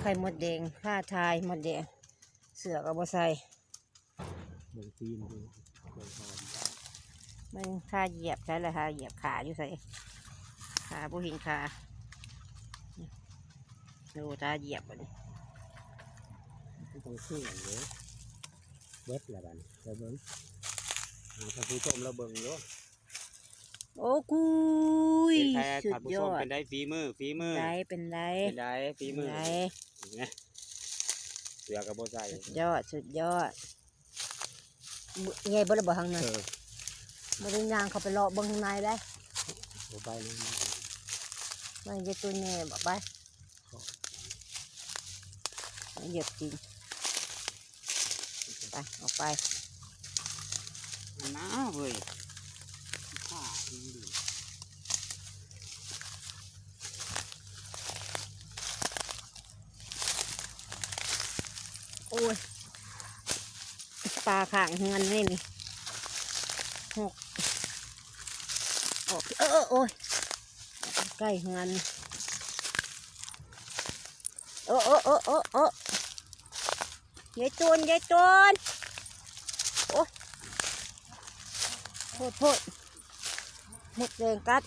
ໄຂ່ມົດແດງ ຂ້າທາຍມົດແດງ ເສື້ອກໍບໍ່ໃສ່ ເບິ່ງຕີນ ເບິ່ງຂາ ມັນທ່າຢຽບໃສລະ ທ່າຢຽບຂາຢູ່ໃສ ຂາບໍ່ເຫັນຂາ ໂອ້ ທ່າຢຽບບັດນີ້ ມັນຕ້ອງເຊື່ອງເດ້ ເບິດລະບັດນີ້ ໄປເບິ່ງ ໃຫ້ທ່ານຜູ້ຊົມລາວເບິ່ງຢູ່. ໂອ້ ກຸຍ ເປັນໃດ ທ່ານຜູ້ຊົມ ສຸດຍອດ ເປັນໃດ ຝີມື ຝີມື ເປັນໃດ ເປັນໃດ ເປັນໃດ ຝີມື ເປັນໃດ ເຫັນໄໝ ເສື້ອກໍບໍ່ໃສ່ ສຸດຍອດ ສຸດຍອດ ເບິ່ງ ໃຫຍ່ເບິດແລ້ວບໍ່ທາງນັ້ນ ເອີ ບໍ່ໄດ້ຍ່າງເຂົ້າໄປເລາະເບິ່ງຂ້າງໃນໄດ໋ ບໍ່ໄປນະ ມັນຈະຕົວໃຫຍ່ບໍ່ໄປ ມັນຢຽບຕີນ ໄປ ອອກໄປ ໜາວເວີຍ ຂ້າອີ່ຫຼີ ໂອ້ຍ ປາຂ້າງເຮືອນນີ້ນີ້ ຫົກ ອອກ ເອີ ໂອ້ຍ ໃກ້ເຮືອນ ໂອ້ ໂອ້ ໂອ້ ໂອ້ ໂອ້ ຍາຍໂຈນ ຍາຍໂຈນ ໂອ້ ໂພດ ໂພດ ມົດແດງກັດ